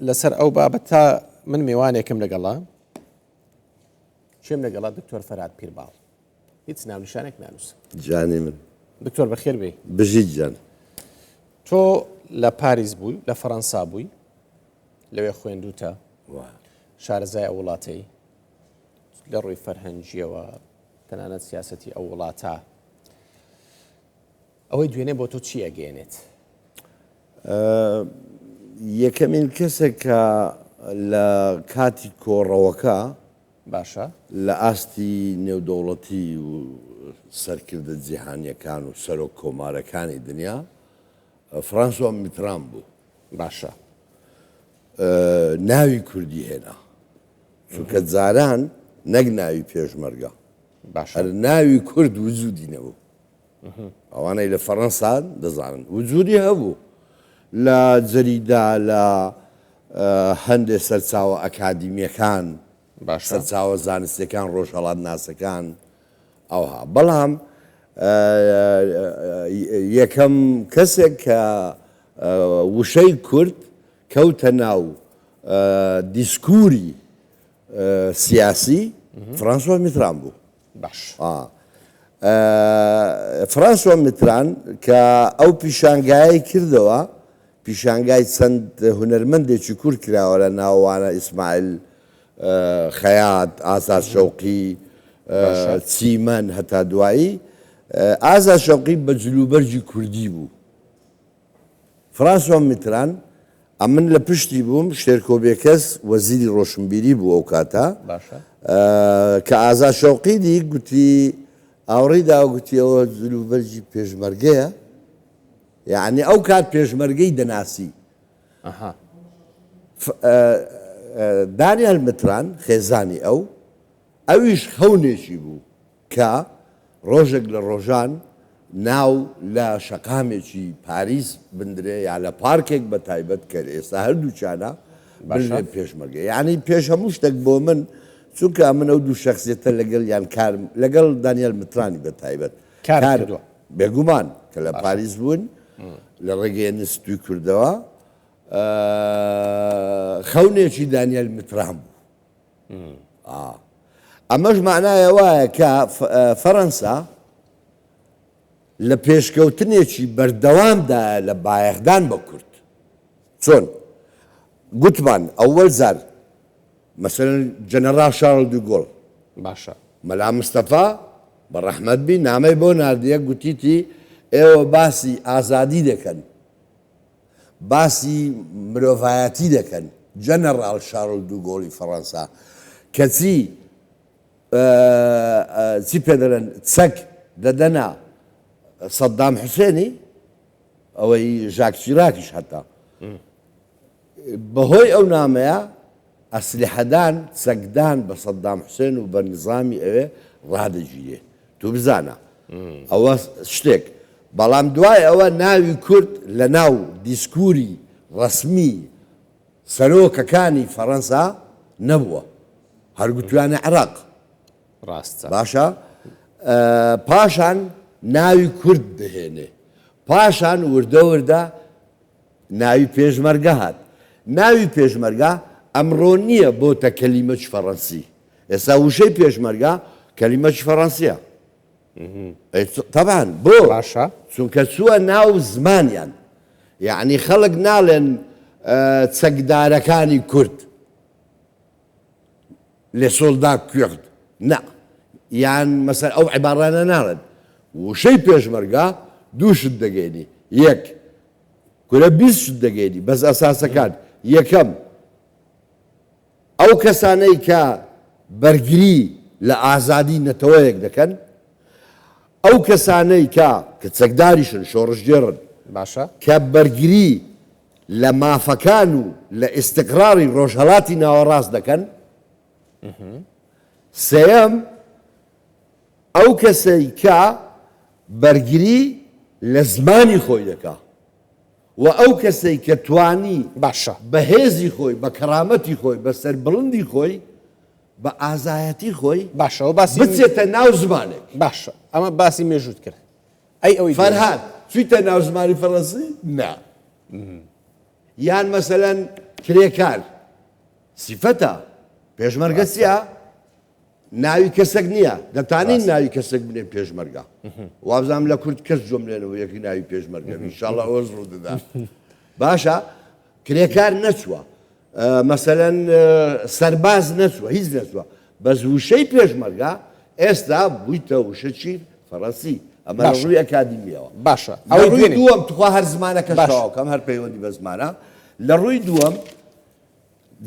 لەسەر ئەو بابەتە من مێوانێکم لەگەڵە کێم لەگەڵە دکتۆر فەرات پیرباڵ هیچ ناونیشانێک نانووسم جانی من دکتۆر بەخێر بێی بژیت جان تۆ لە پاریس بووی لە فەڕەنسا بووی لەوێ خوێندوتە شارەزای ئەو وڵاتەی لە ڕووی فەرهەنگیەوە تەنانەت سیاسەتی ئەو وڵاتە ئەوەی دوێنێ بۆ تۆ چی ئەگەیەنێت؟ یەکەمین کەسێک کە لە کاتی کۆڕەوەکە باشە لە ئاستی نێودەوڵەتی و سەرکردە جیهانیەکان و سەرۆک کۆمارەکانی دنیا فرانسوا میتران بوو. باشە. ناوی کوردی هێنا چونکە جاران نەک ناوی پێشمەرگە باشە هەر ناوی کورد وجودی نەبوو. ئەوانەی لە فەڕەنسا دەزانن وجودی هەبوو لە جەریدە لە هەندێ سەرچاوە ئەکادیمیەکان سەرچاوە زانستیەکان ڕۆژهەڵات ناسەکان ئەوها بەڵام یەکەم کەسێک کە وشەی کورد کەوتە ناو دیسکوری سیاسی فرانسوا میتران بوو. باش. فرانسوا میتران کە ئەو پیشانگایەی کردەوە، پیشانگای چەند هونەرمەندێکی کورد کراوە لە ناوانە ئیسماعیل خەیات، ئازاد شەوقی، چیمەن هەتا دوایی. ئازاد شەوقی بە جلوبەرگی کوردی بوو. فرانسوا میتران، ئەمن لە پشتی بووم، شێرکۆ بێکەس وەزیری ڕۆشنبیری بوو ئەو کاتە، کە ئازاد شەوقی دی گوتی، ئاوڕی داوە گوتی ئەوە جلوبەرگی پێشمەرگەیە؟ یەعنی ئەو کات پێشمەرگەی دەناسی. دانیال متران، خێزانی ئەو، ئەویش خەونێکی بوو کە ڕۆژێک لە ڕۆژان ناو لە شەقامێکی پاریس بندرێ یا لە پارکێک بە تایبەت کە ئێستا هەردووکیانە بنرێ پێشمەرگە یانی پێش هەموو شتێک بۆ من چونکە ئەمن ئەو دوو شەخسیەتە لەگەڵ یان کارم لەگەڵ دانیال مترانی بە تایبەت کار کردووە بێگومان کە لە پاریس بوون لە ڕێگەی ئەنستیتوی کوردەوە خەونێکی دانیال متران بوو ئەمەش مەعنای وایە کە فەرەنسا لە پێشکەوتنێکی بەردەوامدایە لە بایەخدان بە کورد. چۆن؟ گوتمان ئەوەل جار مەسەلەن جەنەڕاڵ شارل دو گۆل باشە. مەلا مستەفا بە ڕەحمەت بی نامەی بۆ ناردیە گوتیتی ئێوە باسی ئازادی دەکەن باسی مرۆڤایەتی دەکەن، جەنەڕاڵ شارل دوگۆڵی فەڕەنسا کەچی چی پێ دەڵێن چەک دەدەنە سەدام حوسێنی ئەوەی ژاک شیراکیش هەتا بەهۆی ئەو نامەیە ئەسلیحەدان، چەکدان بە سەدام حوسێن و بە نیزامی ئەوێ ڕادەگیرێ. تو بزانە. ئەوە شتێک. بەڵام دوای ئەوە ناوی کورد لە ناو دیسکوری ڕەسمی سەرۆکەکانی فەڕەنسا نەبووە. هەر گوتویانە عێراق. ڕاستە. باشە. پاشان ناوی کورد دەهێنێ. پاشان وردە وردە ناوی پێشمەرگە هات. ناوی پێشمەرگە ئەمڕۆ نییە بۆتە کەلیمەکی فەڕەنسی. ئێستا وشەی پێشمەرگە کەلیمەکی فەڕەنسییە. تەبعەن بۆ؟ باشە. چونکە چووە ناو زمانیان. یەعنی خەڵک ناڵێن چەکدارەکانی کورد. Les soldats kurdes نا یان مەسەر ئەو عیباڕانە ناڵێن. وشەی پێشمەرگە دوو شت دەگەینی. یەک، کورە 20 شت دەگەینی بەس ئەساسەکان یەکەم ئەو کەسانەی کە بەرگری لە ئازادی نەتەوەیەک دەکەن ئەو کەسانەی کە کە چەکداریشن شۆڕشگێڕن باشە کە بەرگری لە مافەکان و لە ئیستقراری ڕۆژهەڵاتی ناوەڕاست دەکەن سێیەم ئەو کەسەی کە بەرگری لە زمانی خۆی دەکا و ئەو کەسەی کە توانی باشە. بە هێزی خۆی، بە کەرامەتی خۆی، بە سەربڵندی خۆی، بە ئازایەتی خۆی باشە ئەوە باسی بچێتە ناو زمانێک. باشە ئەمە باسی مێژووت کرد ئەی ئەوەی دوێنێ؟ فەرهاد، چوویتە ناو زمانی فەڕەنسی؟ نا. یان مەسەلەن. کرێکار سیفەتە، پێشمەرگە چیە؟ ناوی کەسەک نییە، دەتانین ناوی کەسێک بنێن پێشمەرگە. وابزانم لە کورد کەس جۆم لێنەوە یەکی ناوی پێشمەرگە بی، ئینشاڵڵا ئەوەش ڕوو دەدا. باشە کرێکار نەچووە، مەسەلەن سەرباز نەچووە، هیچ نەچووە، بەس وشەی پێشمەرگە ئێستا بوویتە وشەکی فەڕەنسی. ئەمە لە ڕووی ئەکادیمیەوە. باشە لە ڕووی دووەم تخوا هەر زمانەکەش تەواو کەم، هەر پەیوەندی بە زمانە. لە ڕووی دووەم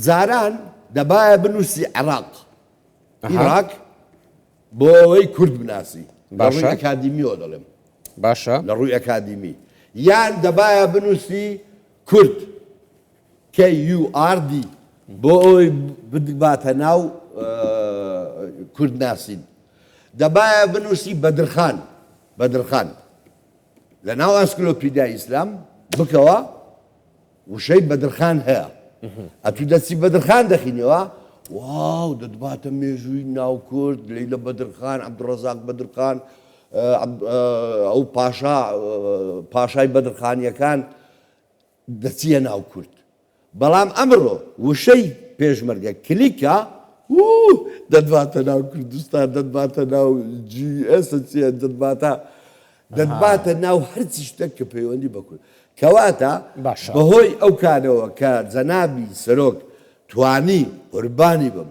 جاران دەبایە بنووسی عێراق، عیراق، بۆ ئەوەی کورد بناسی. لە ڕووی ئەکادیمیەوە دەڵێم. باشە. لە ڕووی ئەکادیمی. یان دەبایە بنووسی کورد، KURD، بۆ ئەوەی بتباتە ناو کوردناسین. دەبایە بنووسی بەدرخان، بەدرخان. لە ناو ئەنسکلۆپیدیای ئیسلام بکەوە وشەی بەدرخان هەیە. ئەتوو دەچی بەدرخان دەخینەوە، واو دەتباتە مێژووی ناو کورد، لەیلە بەدرخان، عەبدولڕەزاق بەدرخان، ئەو پاشا، پاشای بەدرخانییەکان دەچیە ناو کورد. بەڵام ئەمڕۆ وشەی پێشمەرگە کلیکە ووو دەتباتە ناو کوردستان، دەتباتە ناو جی ئێس چیە، دەتباتە دەتباتە ناو هەرچی شتێک کە پەیوەندی بە کورد. کەواتە باشە. بەهۆی ئەو کارەوە کە جەنابی سەرۆک توانی قوربانی بم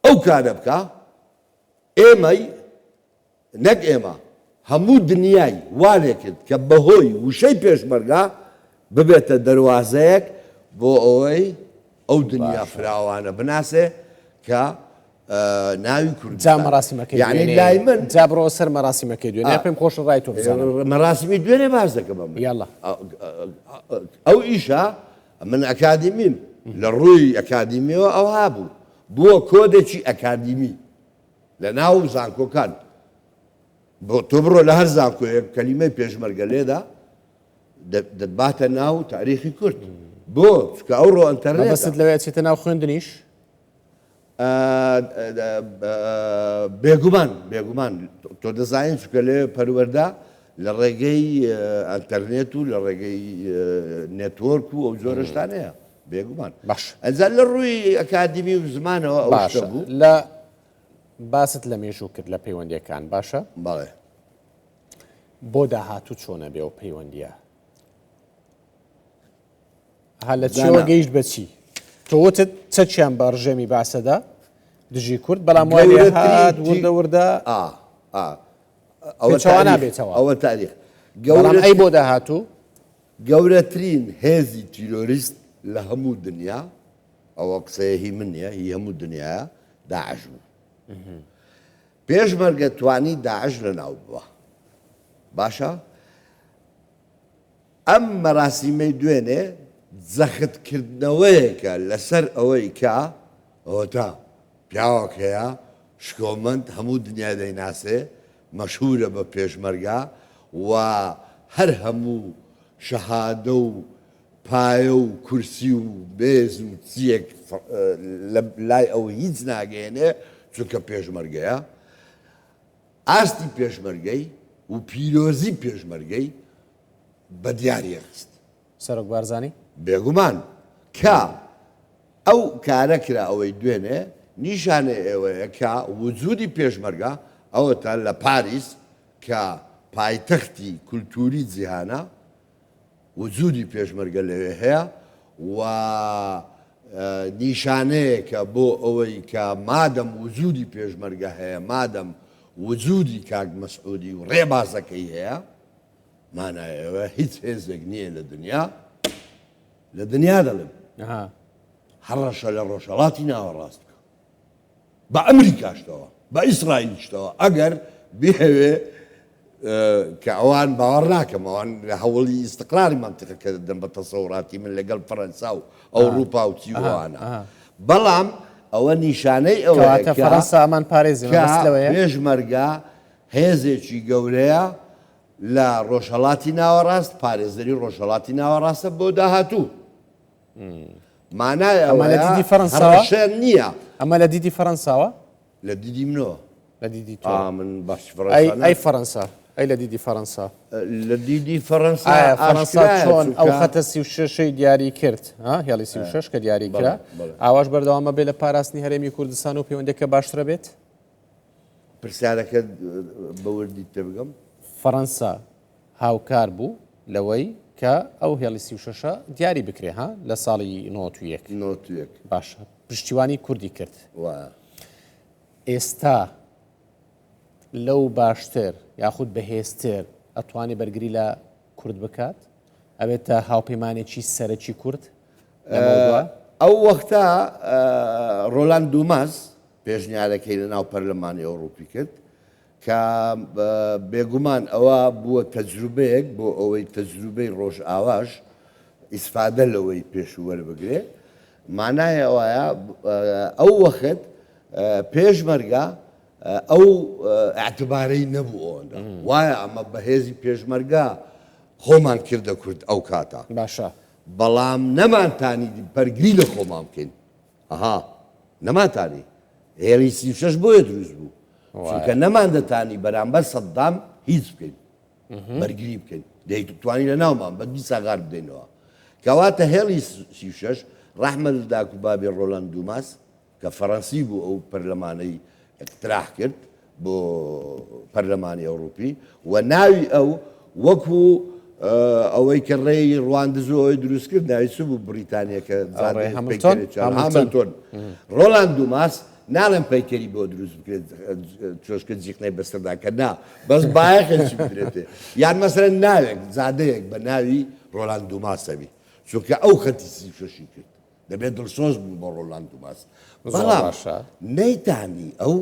ئەو کارە بکا، ئێمەی نەک ئێمە، هەموو دنیای وا لێکرد کە بەهۆی وشەی پێشمەرگە ببێتە دەروازەیەک بۆ ئەوەی ئەو دنیا فراوانە بناسێ کە ناوی جا کوردستان. مەراسیمەکەی یەعنی دوێنێ لای من جا بڕۆ سەر مەراسیمەکەی دوێنێ ئا. پێم خۆشە ڕای تۆ بزانم. مەراسیمی دوێنێ باس دەکەم ئەمن. یاڵڵا. ئەو ئیشە من ئەکادیمیم لە ڕووی ئەکادیمیەوە ئەوها بوو بووە کۆدێکی ئەکادیمی. لە ناو زانکۆکان بۆ تۆ بڕۆ لە هەر زانکۆیەک کەلیمەی پێشمەرگە لێدا دەتباتە ناو تاریخی کورد بۆ چکە ئەوڕۆ ئەتەرێت مەبەستت لەوێ ئەچێتە ناو خوێندنیش؟ بێگومان بێگومان تۆ دەزانین چکە لێ پەروەەردە لە ڕێگەی ئەتەرنێت و لە ڕێگەی network و ئەو جۆرە شتانەیە بێگومان باش ئەجا لە ڕووی ئەکادیمی و زمانەوە ئەو شتە باشە بوو. لە باست لە مێژوو کرد لە پەیوەندیەکان باشە؟ بەڵێ. بۆ داهاتوو چۆنە بێ ئەو پەیوەندیە؟ ها لە چیەوە گەیشت بە چی؟ تۆ وتت چەکیان بە ڕژێمی باسەدا دژی کورد بەڵام وای لێ هات وردە وردە ئەوە نابێتەوە ئەوە تاریخ بەڵام ئەی بۆ داهاتوو گەورەترین هێزی تیرۆریست لە هەموو دنیا، ئەوە قسەیە هی من نییە، هی هەموو دنیایە، داعش بوو. پێشمەرگە توانی داعش لەناو ببا. باشە؟ ئەم مەراسیمەی دوێنێ جەختکردنەوەیەکە لەسەر ئەوەی کە ئەوەتا پیاوەک هەیە شکۆمەند هەموو دنیا دەیناسێ، مەشهورە بە پێشمەرگە و هەر هەموو شەهادە و پایە و کورسی و مێز و چیەک لە لای ئەو هیچ ناگەیەنێ چونکە پێشمەرگەیە. ئاستی پێشمەرگەی و پیرۆزی پێشمەرگەی بە دیاری خست. سەرۆک بارزانی؟ بێگومان کە ئەو کارە کرا ئەوەی دوێنێ نیشانەی ئەوەیە کە وجودی پێشمەرگە ئەوەتا لە پاریس کە پایتەختی کولتوری جیهانە وجودی پێشمەرگە لەوێ هەیە و نیشانەیەکە بۆ ئەوەی کە مادەم وجودی پێشمەرگە هەیە مادەم وجودی کاک مەسعودی و ڕێبازەکەی هەیە مانای ئەوە هیچ هێزێک نییە لە دنیا لە دنیا دەڵێم هەڕەشە لە ڕۆژهەڵاتی ناوەڕاست بکە بە ئەمریکاشتەوە بە ئیسرائیلشتەوە ئەگەر بهەوێ کە ئەوان باوەڕ ناکەم ئەوان لە هەوڵی ئیستقراری منطقەکە دەدەن بە تەسەوراتی من لەگەڵ فەرەنسا و ئەوروپا و چیوانە بەڵام ئەوە نیشانەی ئەوەیە کە فەرەنسا ئەمان پارێزی پێشمەرگە هێزێکی گەورەیە لە ڕۆژهەڵاتی ناوەڕاست پارێزەری ڕۆژهەڵاتی ناوەڕاستە بۆ داهاتوو. مانای ئەمە لە ئەوەیە دیدی فەرەنساوە؟ هەڕەشە نییە. ئەمە لە دیدی فەرەنساوە؟ لە دیدی منەوە. لە دیدی تۆ. ئا من باسی ئەی فەرەنسا ئەی ناکەم. فەرەنسا. ئەی لە دیدی فەرەنسا؟ لە دیدی فەرەنسا ئایا فەرەنسا چۆن ئەو خەتە 36ەی دیاری کرد هێڵی 36 کە دیاری کرا ئاواش بەردەوامە بێ لە پاراستنی هەرێمی کوردستان و پەیوەندەکە باشترە بێت؟ پرسیارەکە بەوردی تێبگەم. فەرەنسا هاوکار بوو لەوەی کە ئەو هێڵی 36ە دیاری بکرێ ها لە ساڵی 91 91 باشە پشتیوانی کوردی کرد ئێستا لەو باشتر یاخود بەهێزتر ئەتوانێ بەرگری لە کورد بکات؟ ئەبێتە هاوپەیمانێکی سەرەکی کورد لەمەودوا؟ ئەو وەختە ڕۆلاند دوماس پێشنیارەکەی لە ناو پەرلەمانی ئەوڕوپی کرد کە بێگومان ئەوە بووە تەجروبەیەک بۆ ئەوەی تەجروبەی ڕۆژئاواش ئیسفادە لەوەی پێشوو وەربگرێ مانای ئەوایە ئەو وەخت پێشمەرگە ئەو ئیعتبارەی نەبوو ئەوەندە وایە ئەمە بەهێزی پێشمەرگە خۆمان کردە کورد ئەو کاتە باشە بەڵام نەمانتانی بەرگری لە خۆمان بکەین ئەها نەماتانی هێڵی 36 بۆیە دروست بوو چونکە نەماندەتانی بەرامبەر سەددام هیچ بکەین بەرگری بکەین دەیتوانی لە ناومان بە دیسا غار بدەینەوە کەواتە هێڵی 36 ڕەحمە لە داک و بابی ڕۆلاند دوماس کە فەرەنسی بوو ئەو پەرلەمانەی اقتراح کرد بۆ پەرلەمانی ئەوڕوپی و ناوی ئەو وەکو ئەوەی کە ڕێی ڕواندز و ئەوەی دروست کرد ناوی چ بوو بریتانیەکە هاملتۆن ڕۆلاند دوماس ناڵێم پەیکەری بۆ دروست بکرێت چۆشکە جیقنەی بەسەردا کە نا بەس بایەخێکی بدرێتێ یان مەسەرەن ناوێک زادەیەک بە ناوی ڕۆلاند دوماسەوی چونکە ئەو خەتی 36ی کرد دەبێت دڵسۆز بوو بۆ ڕۆلاند دوماس بەڵام نەیتانی ئەو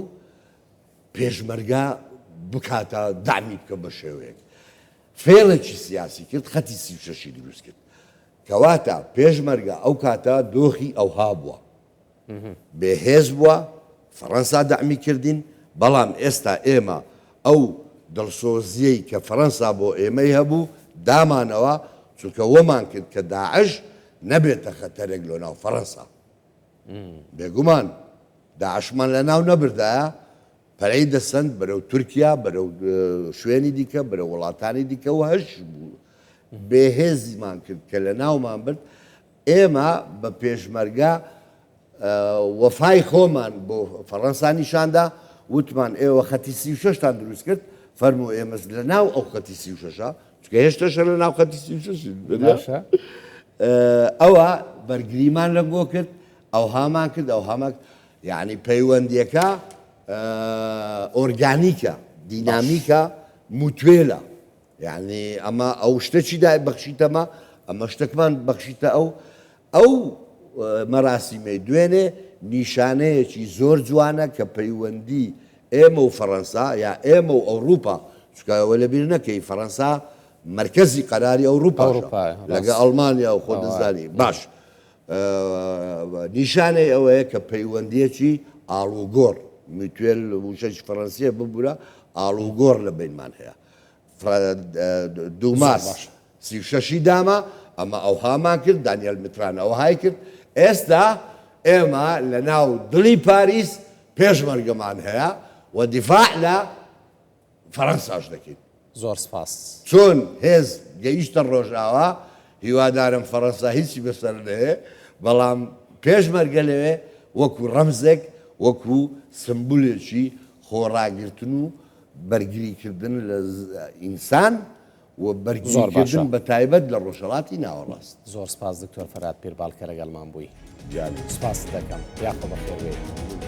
پێشمەرگە بکاتە دامی بکە بە شێوەیەک فێڵێکی سیاسی کرد خەتی 36ی دروست کرد کەواتە پێشمەرگە ئەو کاتە دۆخی ئەوها بووە بێهێز بووە فەڕەنسا دەعمی کردین بەڵام ئێستا ئێمە ئەو دڵسۆزیەی کە فەڕەنسا بۆ ئێمەی هەبوو دامانەوە چونکە وەمان کرد کە داعش نەبێتە خەتەرێک لۆ ناو فەڕەنسا بێگومان داعشمان لە ناو نەبردایە پەرەی دەسەند بەرەو تورکیا بەرەو شوێنی دیکە بەرەو وڵاتانی دیکە و هەش بوو بێهێزیمان کرد کە لە ناومان برد ئێمە بە پێشمەرگە وەفای خۆمان بۆ فەڕەنسا نیشاندا، وتمان ئێوە خەتی 36 تان دروست کرد، فەرموو ئێمەش لە ناو ئەو خەتی 36ە، چونکە هێشتاش هەر لە ناو خەتی 36 باشە. ئەوە بەرگریمان لە گۆ کرد، ئەوهامان کرد، ئەوهامان کرد. یعنی پەیوەندیەکە ئۆرگانیکە، دینامیکە، موتوێلە. یعنی ئەمە ئەو شتەکی دای بەخشیتەمە، ئەمە شتەکمان بەخشیتە ئەو. ئەو مەراسیمەی دوێنێ نیشانەیەکی زۆر جوانە کە پەیوەندی ئێمە و فەڕەنسا یا ئێمە و ئەوڕوپا، چونکە ئەوە لەبیر نەکەی فەڕەنسا مەرکەزی قەراری ئەوڕوپاشە لەگە ئەڵمانیا و خۆت دەزانی باش نیشانەی ئەوەیە کە پەیوەندیەکی ئاڵوگۆڕ mutuel وشەی فەڕەنسیە ببورە ئاڵوگۆڕ لە بەینمان هەیە. دوماس 36ی داما، ئەمە ئەوهامان کرد، دانیێل میتران ئەوهای کرد، ئێستا ئێمە لە ناو دڵی پاریس پێشمەرگەمان هەیە و دیفاع لە فەرەنساش دەکەین. زۆر سپاس. چۆن هێز گەیشتە ڕۆژئاوا، هیوادارم فەرەنسا هیچی بەسەر نەیێ، بەڵام پێشمەرگە لەوێ وەکو ڕەمزێک، وەکو سمبولێکی خۆڕاگرتن و بەرگری کردن لە ئینسان و بەرگری کردن بە تایبەت لە ڕۆژهەڵاتی ناوەڕاست. زۆر سپاس دکتۆر فەرهاد پیرباڵ کە لەگەڵمان بووی. گیانی. سپاست دەکەم. یاخۆ بەخێربێی.